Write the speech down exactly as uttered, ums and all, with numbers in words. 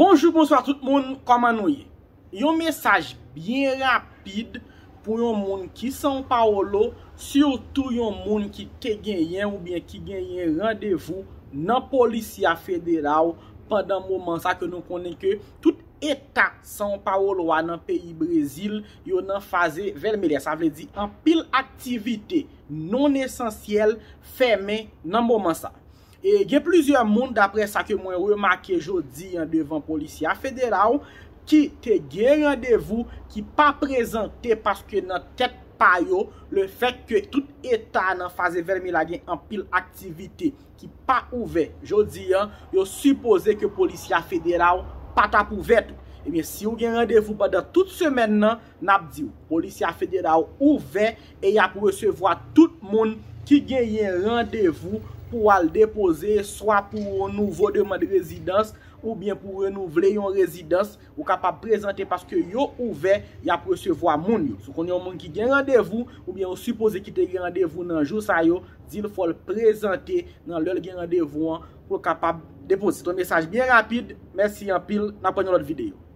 Bonjou, bonswa tout moun, kòman nou ye? Yon mesaj byen rapid pou yon moun ki São Paulo, sitou yon moun ki te genyen oubyen ki genyen randevou nan Polisya Federal pandan moman sa ke nou konnen ke tout eta São Paulo a nan peyi Brezil yo nan faze vèmilè. Sa vle di anpil aktivite non esansyèl fèmen nan moman sa. E gen plizyè moun, daprè sa ke mwen remake jodi an devan Polisya Federal, ki te gen randevou, ki pa prezante paske nan tèt pa yo, le fèt ke tout eta nan faze vèmilè gen anpil aktivite ki pa ouvè jodi an, yo sipoze ke Polisya Federal pa t ap ouvè tou. Ebyen, si w gen randevou pandan tout semèn nan, n ap di w, Polisya Federal ouvè e y ap resevwa tout moun ki genyen randevou pou al depoze, swa pou yon nouvo demann rezidans, oubyen pou renouvle yon rezidans, ou kapab prezante paske yo ouvè, y ap resevwa moun yo. Si w konnen yon moun ki gen randevou, oubyen ou sipoze ki te gen randevou nan jou sa yo, di l fò l prezante nan lè l gen randevou an pou l kapab depoze. Se yon mesaj byen rapid. Mèsi anpil. N ap wè nan lòt videyo.